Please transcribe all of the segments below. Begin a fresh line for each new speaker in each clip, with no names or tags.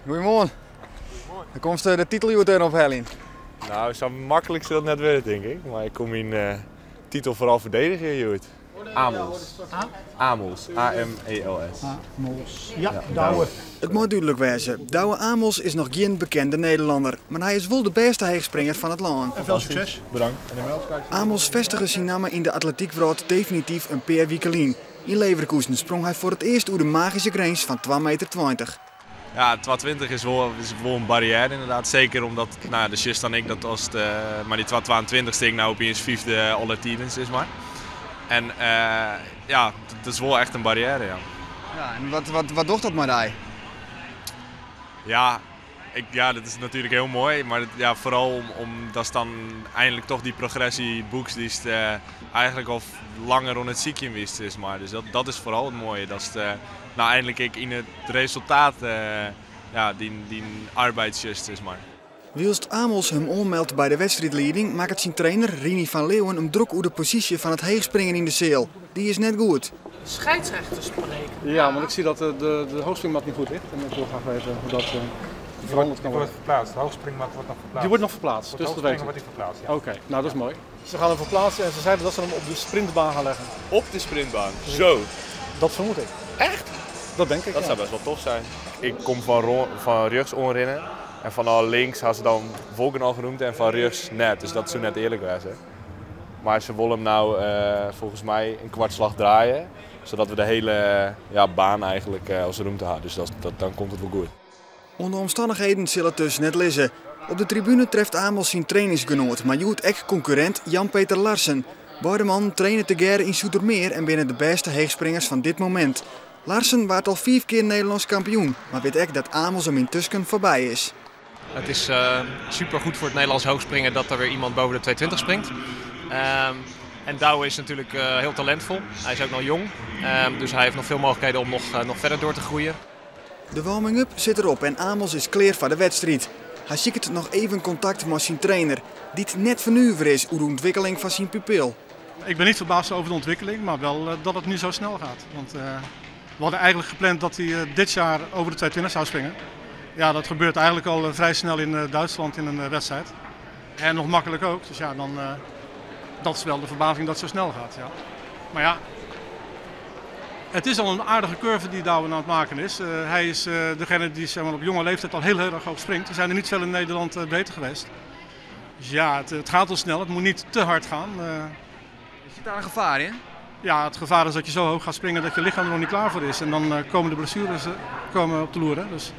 Goeiemoarn. Dan komst de titel hjoed even opheljen.
Nou, sa maklik sil it net wurde, tink ik. Mar ik kom myn titel foaral ferdedigje hjoed. Amels. Amels. A-M-E-L-S.
Amels. Ja, Douwe.
It moat dúdlik wêze, Douwe Amels is noch gjin bekende Nederlanner, mar hy is wol de bêste heechspringer fan it lân.
En veel sukses.
Bedankt.
Amels festige syn namme yn de atletykWrâld definityf in pear wike lyn. Yn Leverkusen sprong hy foar it earst oer de magyske grins fan twa meter tweintich.
Ja, 2,20 is wol in barriêre inderdaad. Seker omdat, no ja, de sjochst dan ek dat ast mei dy 2,22 stean ik no opiens fyfde aller tiden, sis mar. En ja, dat is wol echt in barriêre, ja.
Ja, en wat docht dat mei dy?
Ja, ik, ja, dat is natuerlik hiel moai, mar ja, foaral omdatst dan einlik toch dy progressy boekst dy'tst eigenlik al langer oan it sykjen wiest, sis mar. Dus dat is foaral it moaie, datst no einlik ek yn it resultaat ja, dyn arbeid sjochst, sis mar.
Wylst Amels him oanmeldt by de wedstriidlieding, makket syn trainer Rini van Leeuwen him drok oer de posysje fan it heechspringen yn de seal. Dy is net goed.
Scheidsrechter spreken.
Ja, want ik zie dat de hoogspringmat niet goed ligt. En ik wil graag weten hoe dat veranderd kan
Die
worden.
wordt verplaatst. De hoogspringmat wordt nog verplaatst.
Die wordt nog verplaatst,
Wordt
dus dat
hoogspringen
weet ik.
wordt die verplaatst, ja.
Oké, nou dat is mooi. Ze gaan hem verplaatsen en ze zeiden dat ze hem op de sprintbaan gaan leggen.
Op de sprintbaan? Zo?
Dat vermoed ik.
Echt?
Dat denk ik,
Dat
ja.
zou best wel tof zijn. Ik kom van rechts oanrinnen en van links hadden ze dan Wolken al genoemd en van rechts net. Dus dat zou net eerlijk zijn. Maar ze willen hem nou volgens mij een kwartslag draaien, zodat we de hele, ja, baan eigenlijk als ruimte houden. Dus dan komt het wel goed.
Onder omstandigheden zal het dus net lezen. Op de tribune treft Amels zijn trainingsgenoot, maar joet ek concurrent Jan-Peter Larsen. Beide mannen trainen tegearre in Zoetermeer en binnen de beste heechspringers van dit moment. Larsen waard al 5 keer Nederlands kampioen, maar weet ek dat Amels hem intussen voorbij is.
Het is supergoed voor het Nederlands hoogspringen dat er weer iemand boven de 2,20 springt. En Douwe is natuurlijk heel talentvol. Hij is ook nog jong, dus hij heeft nog veel mogelijkheden om nog verder door te groeien.
De warming-up zit erop en Amels is klaar voor de wedstrijd. Hij ziet nog even contact met zijn trainer, die het net vernuver is over de ontwikkeling van zijn pupil.
Ik ben niet verbaasd over de ontwikkeling, maar wel dat het nu zo snel gaat. Want we hadden eigenlijk gepland dat hij dit jaar over de 2,20 zou springen. Ja, dat gebeurt eigenlijk al vrij snel in Duitsland in een wedstrijd. En nog makkelijk ook. Dus ja, dan, dat is wel de verbazing dat het zo snel gaat. Ja. Maar ja, het is al een aardige curve die Douwe aan het maken is. Hij is degene die op jonge leeftijd al heel, heel erg hoog springt. Er zijn er niet veel in Nederland beter geweest. Dus ja, het gaat al snel. Het moet niet te hard gaan.
Zit daar een gevaar in?
Ja, het gevaar is dat je zo hoog gaat springen dat je lichaam er nog niet klaar voor is. En dan komen de blessures op de loer. Hè? Dus.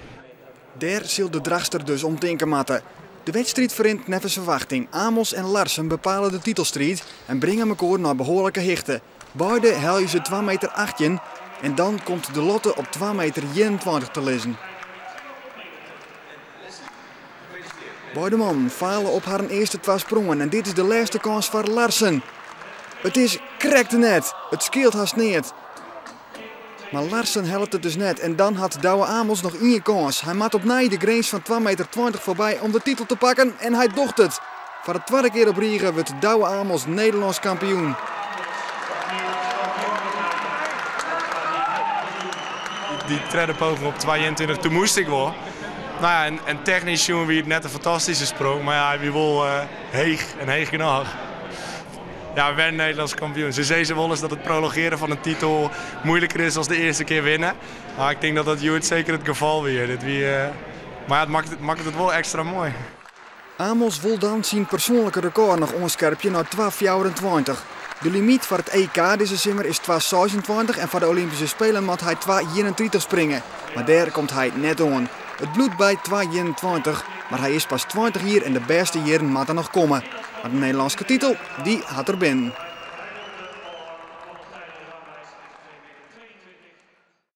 Daar zal de Drachtster dus om tinken matten. De wedstrijd verrint nevens verwachting. Amels en Larsen bepalen de titelstrijd en brengen elkaar naar behoorlijke hichten. Beide heljen ze twee meter achttien en dan komt de lotte op twee meter eenentwintig te liggen. Beide mannen falen op haar eerste 2 sprongen en dit is de laatste kans voor Larsen. Het is krekt net, het scheelt haast niet. Maar Larsen helpt het dus net en dan had Douwe Amels nog één kans. Hij maakt opnieuw de grens van twee meter twintig voorbij om de titel te pakken en hij docht het. Voor de tweede keer op rij wordt Douwe Amels Nederlands kampioen.
Die derde poging op 22, toen moest ik wel. En technisch jongen, wie het net een fantastische sprong, maar ja, hij wil heeg en heeg genoeg. Ja, we werden Nederlands kampioen. Ze zeiden wel eens dat het prolongeren van een titel moeilijker is dan de eerste keer winnen. Maar ik denk dat dat Hjoed zeker het geval weer. Dat wie maar ja, het maakt het wel extra mooi.
Amels wil dan zijn persoonlijke record nog onscherpje naar 2,24. De limiet voor het EK deze zomer is 2,26 en voor de Olympische Spelen moet hij 2,31 springen. Maar daar komt hij net aan. Het bloedt bij 2,21, maar hij is pas 20 jaar en de beste jaren moet er nog komen. Maar de Nederlandse titel, die had er binnen.